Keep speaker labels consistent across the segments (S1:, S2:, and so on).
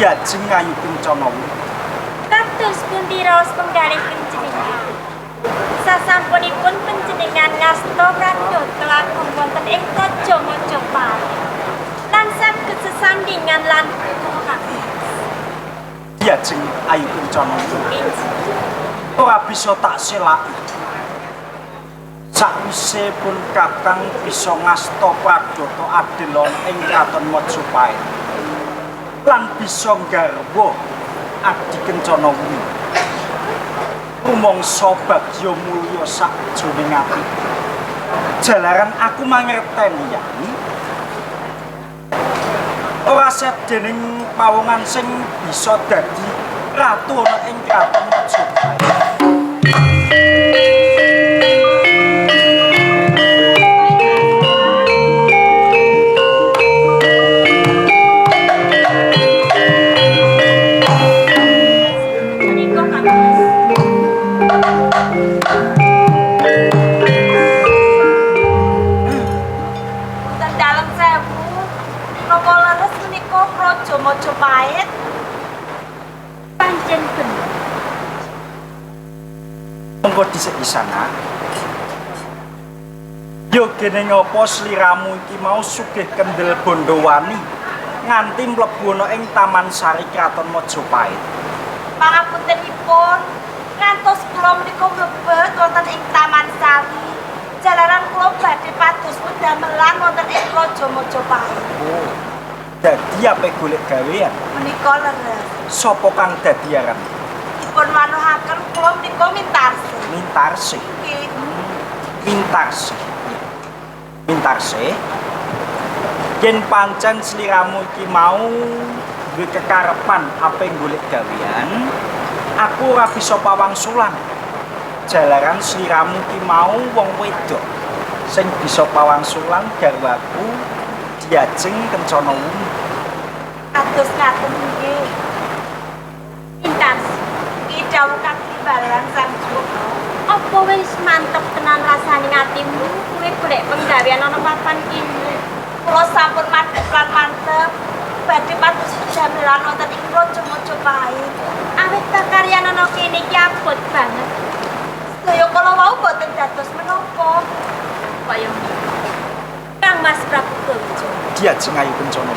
S1: Diajeng Ayu Kencana.
S2: Kados pundi raos penggalih panjenengan? Sasampunipun panjenengan ngasta pradata agung wonten ing Praja Majapahit lan saged sesandingan lan kula.
S1: Diajeng Ayu Kencana. Ora bisa tak selaki. Sakwise pun Kakang bisa ngasta pradata adil ana ing Kraton Majapahit lan bisa nggarwa Adi Kencana Wuni. Rumangsa bagya mulya sakjroning ati. Jalaran aku mangerteni yani ora sedening pawongan sing bisa dadi ratu ana ing Kraton Majapahit.
S2: Menika Kang Mas.
S3: Wonten dalem sewu. Napa leres menika Praja Majapahit?
S2: Pancen bener.
S1: Mengko dhisik isana. Yo gene ngopo sliramu iki mau sugih kendel Bondowani nganti mlebu ana ing Taman Sari Kraton Majapahit.
S3: Pangapuntenipun, ngantos kula menika mlebet wonten ing Taman Sari. Jalaran kula badhe pados wedamelan wonten ing Praja Majapahit.
S1: Oh. Dadi ape golek gawean?
S3: Menika leres.
S1: Sapa kang dadi aran?
S3: Dipun wanuhaken kula menika Mintarsih.
S1: Mintarsih.
S3: Nggih.
S1: Mintarsih. Mintarsih. Yen pancen sliramu iki mau duwe kekarepan ape golek gawean, aku ora bisa pawangsulan. Jalaran sliramu iki mau wong wedok sing bisa pawangsulan garwaku Diajeng Kencana Wuni.
S3: Kados ngaten nggih.
S2: Mintarsih.
S3: Nggih dawuh kang timbalan Sang Juwita.
S2: Apa wis mantep tenan rasane atimu kowe golek penggawean ana papan kene?
S3: Kula sampun madhep lan mantep badhe pados wedamelan wonten ing Praja Majapahit.
S2: Awit pakaryan ana kene iki abot banget.
S3: Sedaya kala wau boten dados menapa.
S2: Kaya Kang Mas Prabu Brawijaya.
S1: Diajeng Ayu Kencana.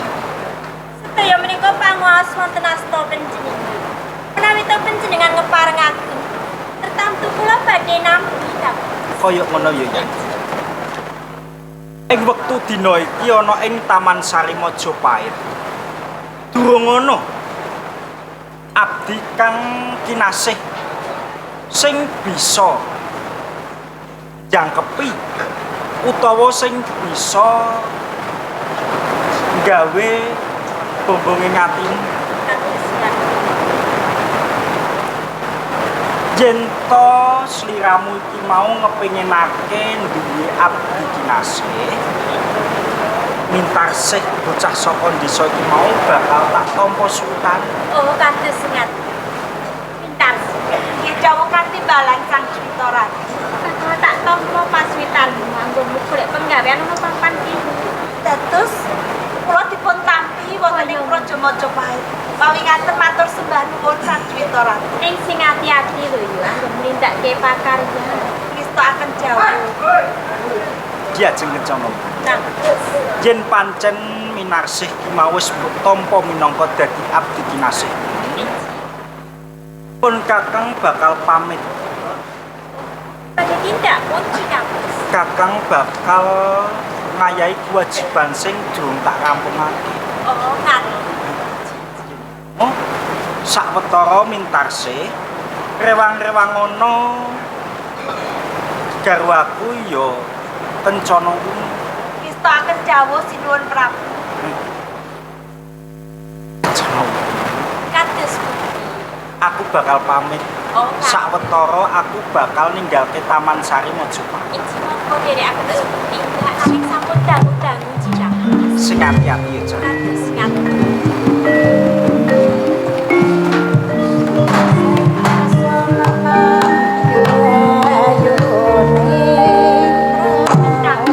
S2: Sedaya menika panguwaos wonten asta panjenengan. Menawi to panjenengan ngeparengaken, tertamtu kula badhe nampi Kang.
S1: Kaya ngono ya, Yan. Ing wektu dina iki ana ing Taman Sari Majapahit. Durung ana abdi kang kinasih sing bisa jangkepi utawa sing bisa gawe bombonge atimu.
S2: Kados ngaten.
S1: Yen to sliramu iki mau ngepinginake duwe abdi kinasih, Mintarsih bocah saka desa iki mau bakal tak tampa sultan.
S2: Oh, kados ngaten. Mintarsih.
S3: Nggih dawuh kang timbalan Sang Juwita Ratu.
S2: Bakal tak tampa paswitanmu anggonmu golek penggawean ana papan kene.
S3: Dados kula dipun tampi wonten ing Praja Majapahit. Mawi ngaten matur sembah nuwun Sang Juwita Ratu.
S2: Ing sing ati-ati lho ya anggon nindakake pakaryan.
S3: Ngestokaken jawuh.
S1: Diajeng Kencana.
S2: Nah,
S1: Yen pancen Minarsih ki mau wis mbok tampa minangka dadi abdi kinasih, pun Kakang bakal pamit.
S2: Badhe tindak pundi Kang Mas?
S1: Kakang bakal ngayahi kewajiban sing durung tak rampungake.
S2: Oh, ngaten.
S1: Oh, sawetara Mintarsih rewang-rewang ana garwaku ya Kencana Wuni.
S3: Ngestokaken dawuh sinuwun Prabu.
S1: Kencana Wuni.
S2: Kados pundi?
S1: Aku bakal pamit.
S2: Oh, ngaten.
S1: Sawetara aku bakal ninggalke Taman Sari Majapahit.
S2: Inji monggo nderekaken tindak sing sampun dangu-dangu Kang Mas.
S1: Sing ati-ati ya, Cak.
S2: Kados ngaten. Kang,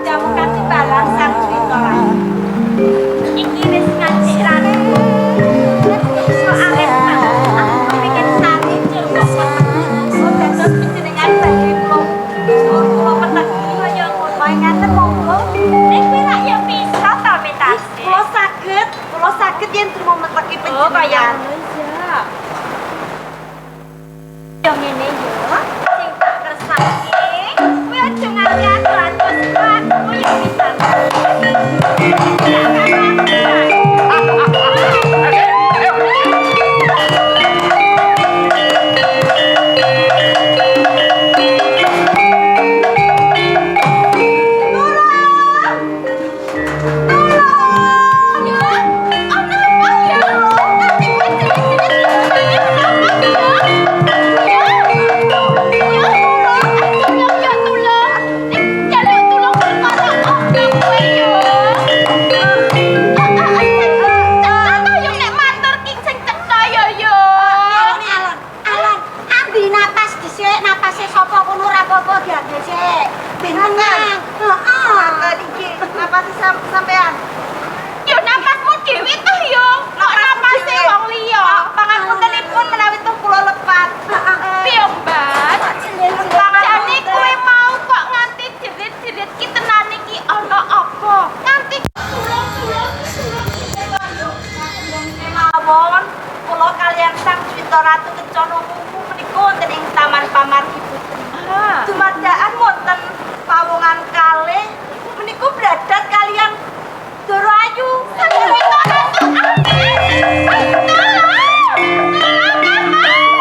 S3: Dawuh kang timbalan Sang Juwita Ratu.
S2: iki wis ngajik ratu.
S3: Bentengan. Heeh. Ngaten iki. Napase sampean.
S2: Yo napasmu dhewe toh yo. Kok napase wong liya.
S3: Pangapuntenipun menawi tuh kula lepat.
S2: Piye, Mbak? Jane kowe mau kok nganti jerit-jerit ki tenan iki ana apa? Nganti sulung-sulung sulung
S3: Mawon kula kaliyan Sang Juwita Ratu Kencana Wungu menika wonten ing Taman Pamargi Putri. Dumadakan wonten pawongan kalih menika bradat kaliyan Doro Ayu.
S2: Sang Juwita Ratu Anis. Tolong! Tolong, Kang Mas.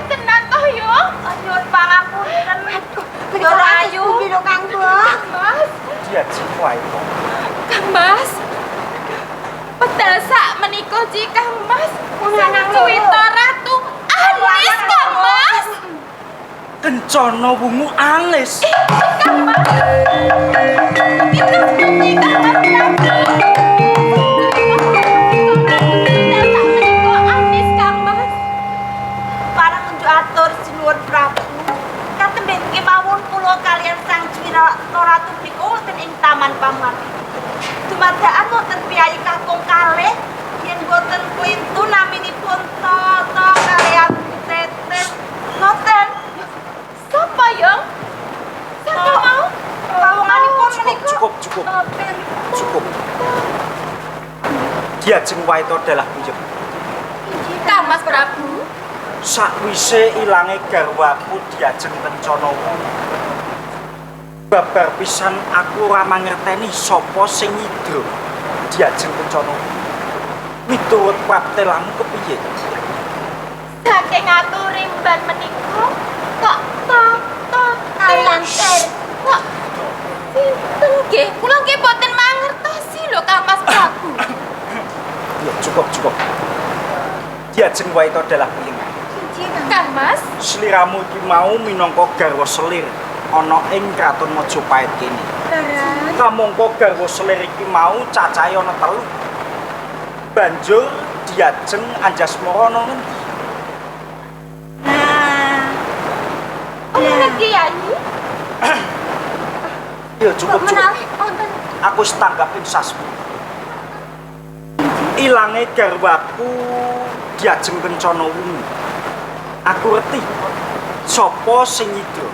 S2: Tenan toh yo.
S3: Nyuwun pangapunten. Doro Ayu.
S2: Kang Mas.
S1: Diajeng wae kok.
S2: Kang Mas. Pedal sak menika Ci Kang Mas. Sang Juwita Ratu Anis Kang Mas.
S1: Kencana Wungu alis.
S2: Kang Mas. Itu seperti Kang Mas Prabu. Pedal sak menika Anis Kang Mas.
S3: Para kunjuk atur sinuwun Prabu. Katemben kemawon kula kaliyan Sang Juwita Ratu menika wonten ing Taman Pamargi. Dumadakan wonten priyayi kakung kalih yen boten klintu naminipun Tata kaliyan Tetet. Ngoten.
S2: Sapa yo? Sapa mau?
S3: Pawonganipun
S1: Cukup,
S3: menika
S1: cukup, cukup. Cukup. Diajeng wae to dalah puyeng.
S2: Kang Mas Prabu.
S1: Sakwise ilange garwaku Diajeng Kencana Wungu. Babar pisan aku ora mangerteni sapa sing nyidra Diajeng Kencana Wungu. Miturut praptelamu kepiye?
S2: Saking aturimban menika kok tata kalian kok sinten nggih? Kula nggih boten mangertosi lho Kang Mas Prabu.
S1: Ya cukup, cukup. Diajeng wae to dalah puyeng.
S2: Kang Mas,
S1: Sliramu iki mau minangka garwa selir ana ing Kraton Majapahit kene. Kamangka garwa selir iki mau cacahe ana 3. Banjur Diajeng Anjasmara ana ngendi?
S3: Nah,
S2: oh ngerti Yayi.
S1: Ya cukup, cukup.
S2: Menawi wonten
S1: Aku wis tanggap ing sasmu. Ilange garwaku Diajeng Kencana Wungu. Aku reti sapa sing nyidra.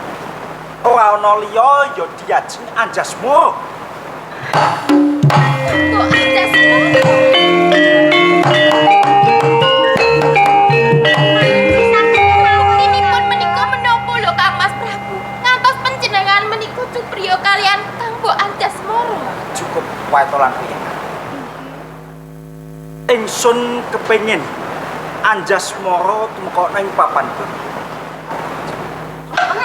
S1: Ora ana liya ya Diajeng Anjasmara.
S2: kok Anjasmara. Buktinipun menika menapa lho Kang Mas Prabu? Ngantos panjenengan menika cupriya kalian Kang Mbok Anjasmara.
S1: Cukup wae to lan puyeng. Ingsun kepengin Anjasmara tumeka ing papan.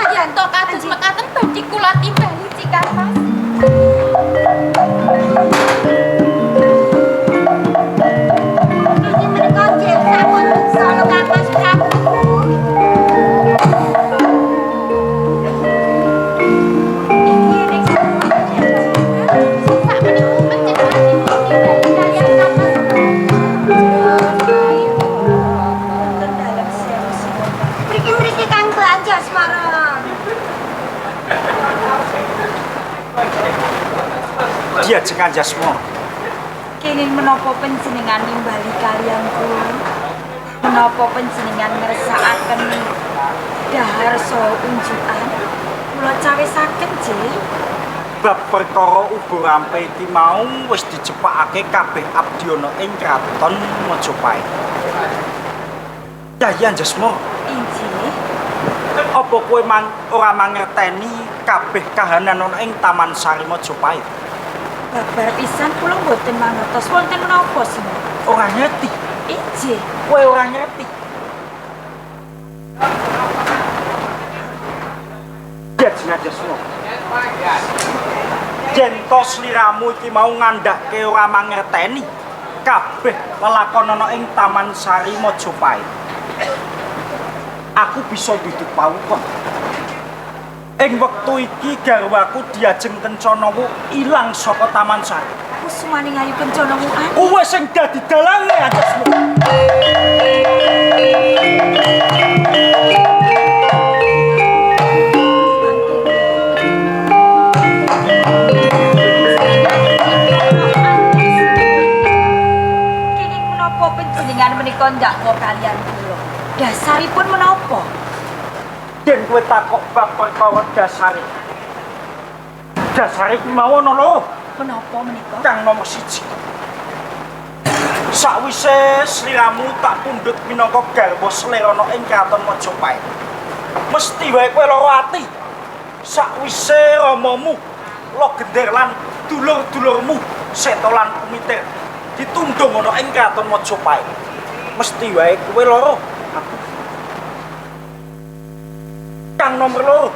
S2: Yen to kados mekaten badhe kula timbali Ci Kang Mas.
S4: Iki menika jek sampun solo Kang Mas Prabu.
S2: Iki nek sak menika panjenengan dipun timbali kalian Kang Mas.
S3: wonten dalem sewu sinuwun.
S4: Mriki-mriki Kang Mbak Anjasmara.
S1: Diajeng Anjasmara.
S3: Kenging menapa panjenengan nimbali kaliyan kula? Menapa panjenengan ngersakaken dahar saha unjukan? Kula cawisaken, Jih.
S1: Bab perkara ubo rampe iki mau wis dicepakake kabeh abdi ana ing Kraton Majapahit. Yayi Anjasmara,
S3: Injih.
S1: apa kowe ora mangerteni kabeh kahanan ana ing Taman Sari Majapahit?
S3: Babar pisan kula mboten mangertos wonten menapa sih.
S1: Ora ngerti.
S3: Injih.
S1: Kowe ora ngerti. Diajeng Anjasmara. Yen to sliramu iki mau ngandhake ora mangerteni kabeh lelakon ana ing Taman Sari Majapahit. Aku bisa duduk pawukon. Ing wektu iki garwaku Diajeng Kencana Wu ilang saka Taman Sari.
S3: Kusumaning Ayu Kencana Wulan.
S1: Kowe sing dadi dalange Anjasmara.
S3: Kenging menapa panjenengan menika ndakwa kalian kula? Dasaripun menapa?
S1: Yen kowe takok bab perkara dasare. Dasare kuwi mau ana lho.
S3: Menapa menika?
S1: Kang nomor 1. Sakwise sliramu tak pundhut minangka garwa selir ana ing kraton Majapahit. Mesti wae kowe lara ati. Sakwise ramamu Logender lan dulur-dulurmu Seta lan Kumitir ditundung ana ing kraton Majapahit. Mesti wae kowe lara ati. Kang nomor 2.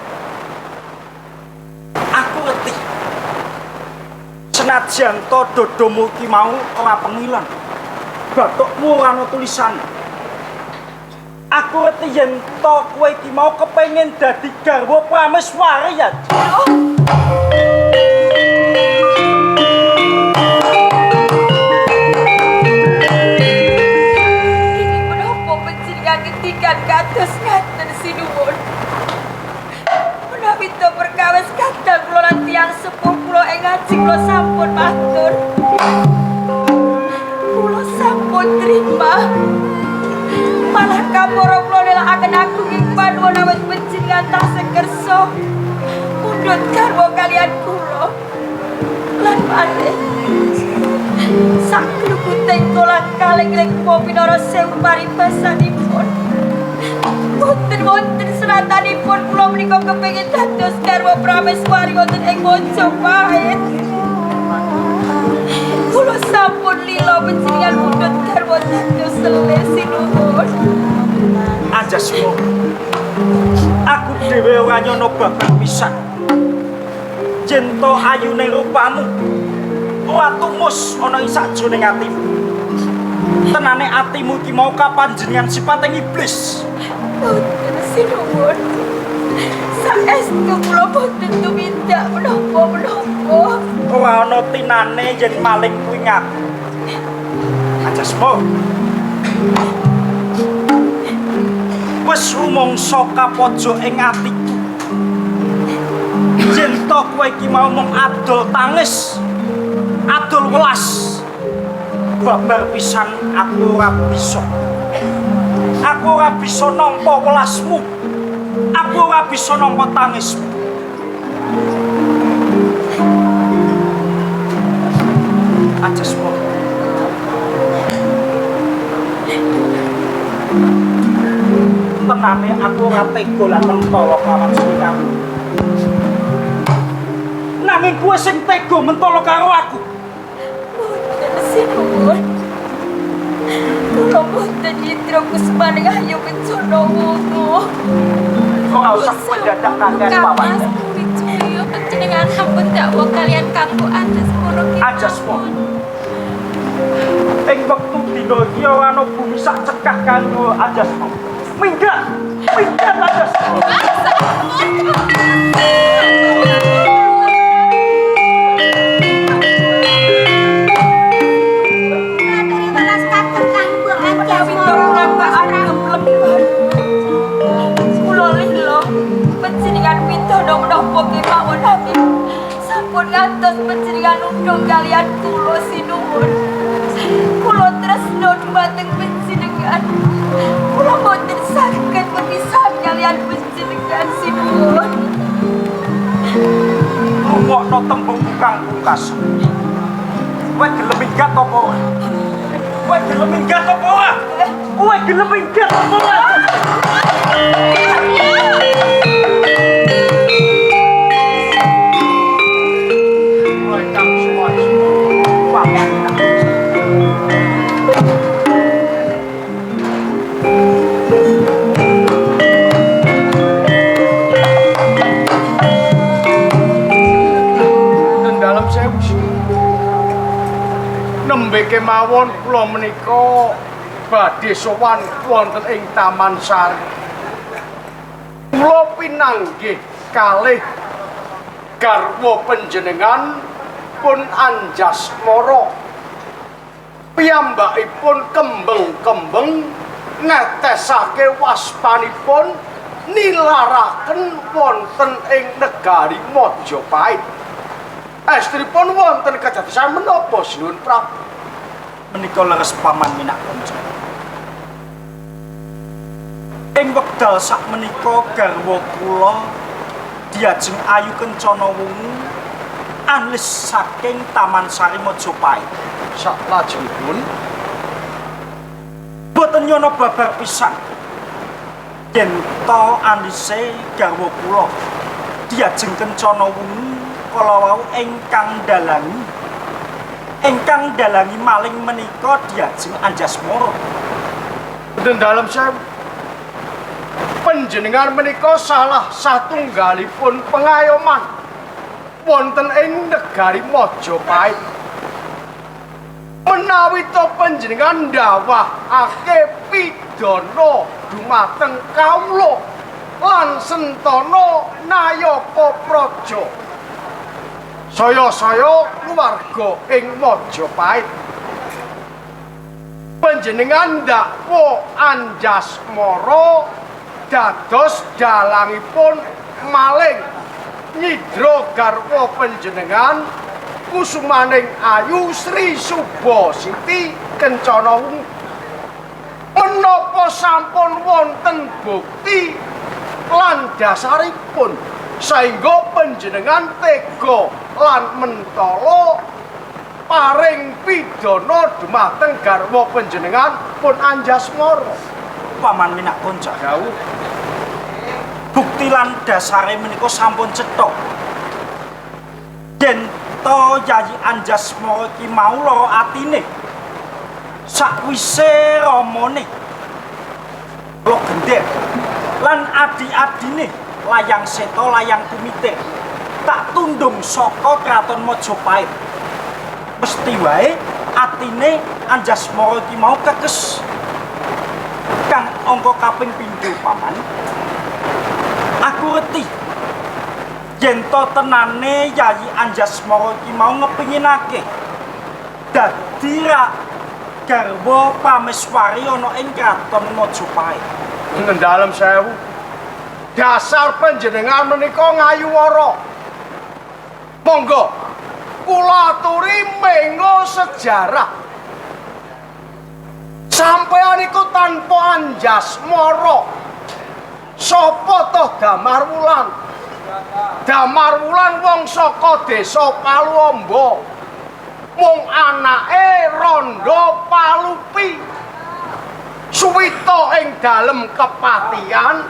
S1: Aku ngerti. Senajan to dodomu iki mau ora pengilan. Bathukmu ora ana tulisan. Aku ngerti yen to kowe iki mau kepengin dadi garwa Prameswari ya.
S3: Kenging menapa panjenengan ngendikan kados ngaten sinuwun? Menawi to perkawis kadang kula lan tiyang sepuh kula ing ngaji kula sampun matur. Kula sampun trima. Malah kapara kula nelakaken agunging panuwun awit panjenengan tasih kersa mundhut garwa kalian kula. Lan malih sakluputing kolang kaling ring pinara sewu paribasanipun. Wonten-wonten seratanipun kula menika kepengin dados garwa Prameswari wonten ing Majapahit. Kula sampun lila panjenengan mundhut garwa dados selir sinuwun.
S1: Anjasmara. Aku dhewe ora nyono babar pisan. Yen to ayune rupamu ora tumus ana ing sajroning atimu. Tenane atimu iki mau kapanjenengan sipating iblis.
S3: Boten sinuwun. Saestu kula boten tumindak menapa-menapa.
S1: Ora ana tinane yen maling kuwi ngaku. Anjasmara. Wis rumangsa kapojok ing atiku. Yen to kowe iki mau mung adol tangis, adol welas. Babar pisan aku ora bisa. Aku ora bisa nampa welasmu. Aku ora bisa nampa tangismu. Anjasmara. Tenane aku ora tega lan mentala karo sliramu. Nanging kowe sing tega mentala karo aku.
S3: Boten sinuwun. Kula boten nyitra Kusumaning Ayu Kencana Wungu.
S1: Ora usah kowe dadak kakean pawan.
S2: Mas Wijoyo panjenengan sampun dakwa kalian kanggo Anjasmara kemawon.
S1: Anjasmara. Ing wektu dina iki ora ana bumi sak cekah kanggo Anjasmara. Minggat, minggat Anjasmara.
S4: Aturi welas kagem Kang Mbok
S3: Menawi to
S4: Anjasmara.
S3: kula kemleban. Kula lila panjenengan pidana menapa kemawon nanging sampun ngantos panjenengan undung kalian kula sinuwun. Kula tresna dumateng panjenengan. Kula boten saged pepisahan kalian panjenengan sinuwun.
S1: Rungokno tembungku kang pungkas. Kowe gelem minggat apa ora? Kowe gelem minggat apa ora? Kowe gelem minggat apa ora?
S5: Kula ingkang suwan.
S1: Papan.
S5: Ten dalem sewu. Nembe kemawon kula menika badhe sowan wonten ing Taman Sari. Kula pinanggih kalih garwa panjenengan Dalangipun Anjasmara. Piyambakipun kembeng-kembeng netesake waspanipun nilaraken wonten ing negari Majapahit. Estripun wonten kedadosan menapa, Sinuwun Prabu?
S1: Menika leres, Paman Minak Kanca. Ing wekdal sakmenika garwa kula diajeng Ayu Kencana Wungu alis saking Taman Sari Majapahit.
S5: Saklajengipun?
S1: Boten nyana babar pisan. Yen to alise garwa kula diajeng Kencana Wungu kala wau ingkang dalangi maling menika diajeng Anjasmara.
S5: Boten dalem sewu. Panjenengan menika salah satunggalipun pengayoman wonten ing negari Majapahit. Menawi to panjenengan ndawahake pidana dumateng kawula lan sentana nayaka praja. Saya-saya keluarga ing Majapahit. Panjenengan ndakwa Anjasmara dados dalangipun maling nyidra garwa panjenengan kusumaning ayu Sri Suba Siti Kencana Wungu. Menapa sampun wonten bukti lan dasaripun saengga panjenengan tega lan mentala paring pidana dumateng garwa panjenengan pun Anjasmara?
S1: Paman Minak Kanca.
S5: Dawuh.
S1: Bukti lan dasare menika sampun cetha. Yen to Yayi Anjasmara iki mau lara atine sakwise ramane Logender lan adi-adine Layang Seta Layang Kumitir tak tundung saka Kraton Majapahit. Mesti wae atine Anjasmara iki mau kekes. Kang angka kaping pindho, Paman. Aku reti yen to tenane Yayi Anjasmara iki mau ngepinginake dadi rak garwa pameswari ana ing Kraton Majapahit.
S5: Dalem sewu. Dasar panjenengan menika ngayuwara. Monggo kula aturi mengo sejarah. Sampeyan iku tanpa Anjasmara. Sapa toh Damar Wulan? Damar Wulan wong saka desa Paluombo. Mung anake Rondo Palupi. Suwita ing dalem kepatihan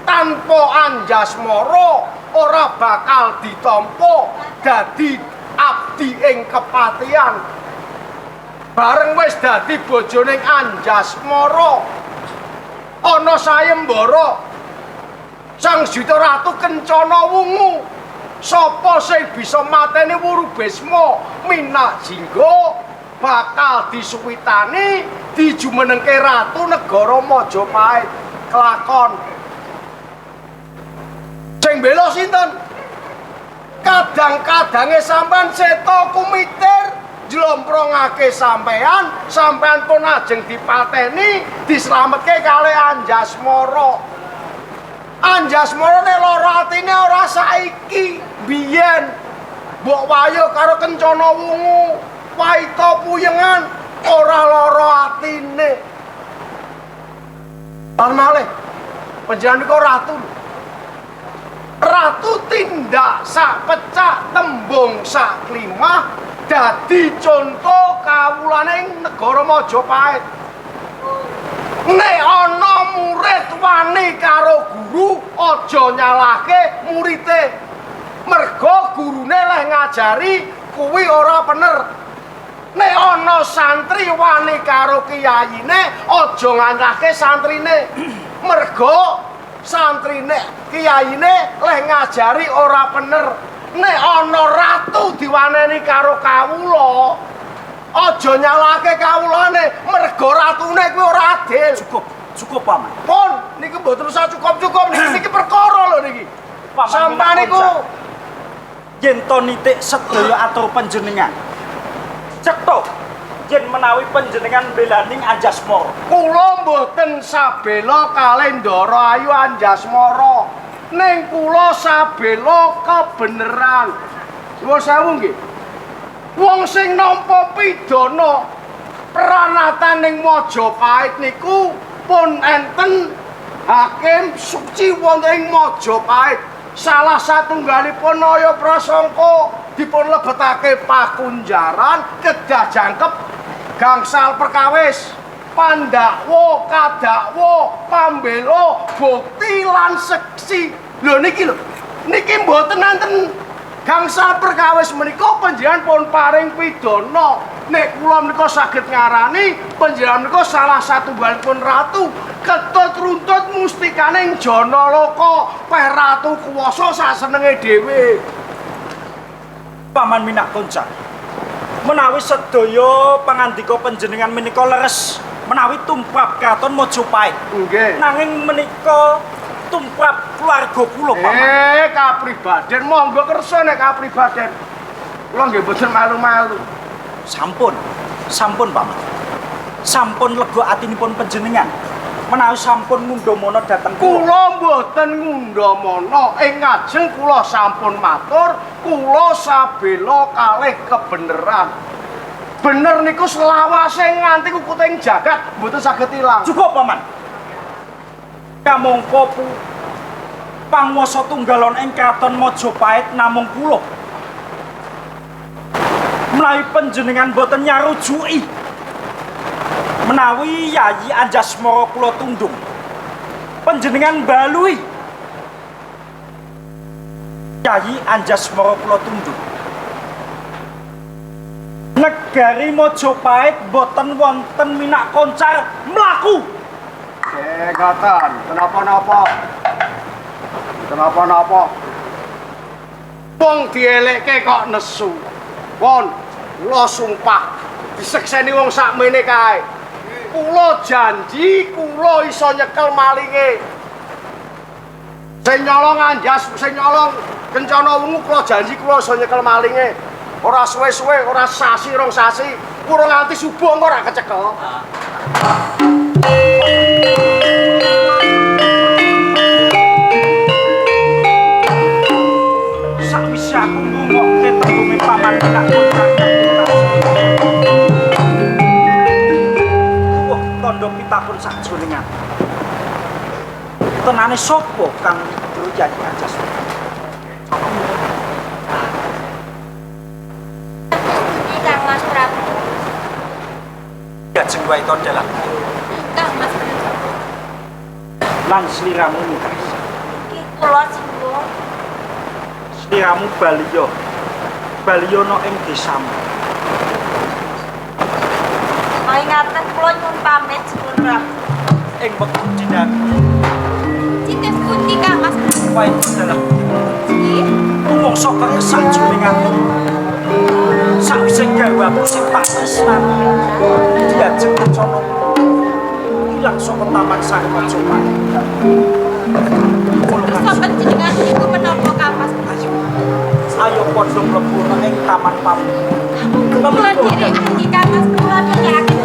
S5: tanpa Anjasmara ora bakal ditampa dadi abdi ing kepatihan. Bareng wis dadi bojone Anjasmara, ana sayembara Sang Juta Ratu Kencana Wungu, sapa sing bisa mateni Wuru Bisma Minak Jingga bakal disuwitani dijumenengke ratu negara Majapahit. Kelakon. Sing bela sinten? Kadang-kadange sampean Seta Kumitir njlomprongake sampean, sampean pun ajeng dipateni, dislametke kalih Anjasmara. Anjasmara nek lara atine ora saiki, biyen mbok wayuh karo Kencana Wungu, waita puyengan ora lara atine. Lan malih panjenengan niku ratu. Ratu tindak sak pecak tembung sak klimah dadi conto kawulane ing negara Majapahit. Nek ana murid wani karo guru, aja nyalahke murite. Mergo gurune leh ngajari kuwi ora bener. Nek ana santri wani karo kiyayine, aja nganyahke santrine. Mergo santrine kiyayine leh ngajari ora bener. Nek ana ratu diwaneni karo kawula, aja nyalahke kawulane, mergo ratune kuwi ora adil.
S1: Cukup, cukup, Paman.
S5: Pun niku mboten usah cukup-cukup, niki niki perkara lho niki.
S1: Paman
S5: Sampeyan niku
S1: Minak. Yen to nitik sedaya atur panjenengan. Cetha yen menawi panjenengan belaning Anjasmara.
S5: Kula mboten sabela kalih Ndara Ayu Anjasmara. Ning kula sabela kebeneran. Nuwun sewu nggih. Wong sing nampa pidana pranatan ning Majapahit niku pun enten hakim suci wonten ing Majapahit. Salah satunggalipun Naya Prasangka dipun lebetake pakunjaran kedah jangkep gangsal perkawis, pandakwa, kadakwa, pambela, bukti lan seksi. Lho niki lho, niki mboten enten gangsal perkawis menika panjenengan pun paring pidana. Nek kula menika saged ngarani panjenengan menika salah satunggalipun ratu ketut runtut mustikaning Janaloka, peh ratu kuwasa sasenenge dhewe.
S1: Paman Minak Koncar, menawi sedaya pangandika panjenengan menika leres menawi tumrap kraton Majapahit.
S5: Nggih.
S1: Nanging menika tumrap keluarga kula, Paman.
S5: Kapribaden monggo kersa nek kapribaden. Kula nggih mboten malu-malu.
S1: Sampun, sampun Paman. Sampun lega atinipun panjenengan menawi sampun ngundhamana dhateng kula.
S5: Kula mboten ngundhamana, ing ngajeng kula sampun matur, kula sabela kalih kebeneran. Bener niku selawase nganti kukuting jagat mboten saged ilang.
S1: Cukup, Paman. Kamangka panguwasa tunggal ana ing kraton Majapahit namung kula. Menawi panjenengan boten nyarujuki menawi Yayi Anjasmara kula tundung, panjenengan balui Yayi Anjasmara kula tundung. Negari Majapahit boten wonten Minak Koncar mlaku.
S5: Ngoten, kenapa-napa? Kenapa-napa? Wong dielekke kok nesu. Pon, kula sumpah disekseni wong sakmene kae. Kula janji kula iso nyekel malinge. Sing nyolong Anjas, sing nyolong Kencana Wungu kula janji kula iso nyekel malinge. Ora suwe-suwe, ora sasi rong sasi, kurang nganti subuh engko ora kecekel.
S1: Sakwise aku ngrungokke tembunge Paman Minak Koncar. Wah, tandha pitakon sakjroning ati. Tenane sapa kang nyidro Yayi Anjasmara?
S4: Pundi Kang Mas Prabu?
S1: Diajeng wae to dalah.
S2: Kang Mas Prabu.
S1: Lan sliramu mungkas.
S3: Nggih kula simbung.
S1: Sliramu baliya. Baliya ana ing desamu.
S3: Mangke ngaten kula nyuwun pamit simbung Prabu.
S1: Ing wektu dina
S2: Citip pundi Kang Mas Prabu?
S1: wae dalah.
S2: Nggih.
S1: Rumangsa kekesak jroning ati. Sakwise garwaku sing tak tresnani diajeng kencana ilang saka Taman Sari Majapahit.
S2: Kersa panjenengan niku menapa Kang Mas Prabu?
S1: Ayo padha mlebu nang ing Taman Pamu.
S2: Kula dherekake Kang Mas, kula dherekake.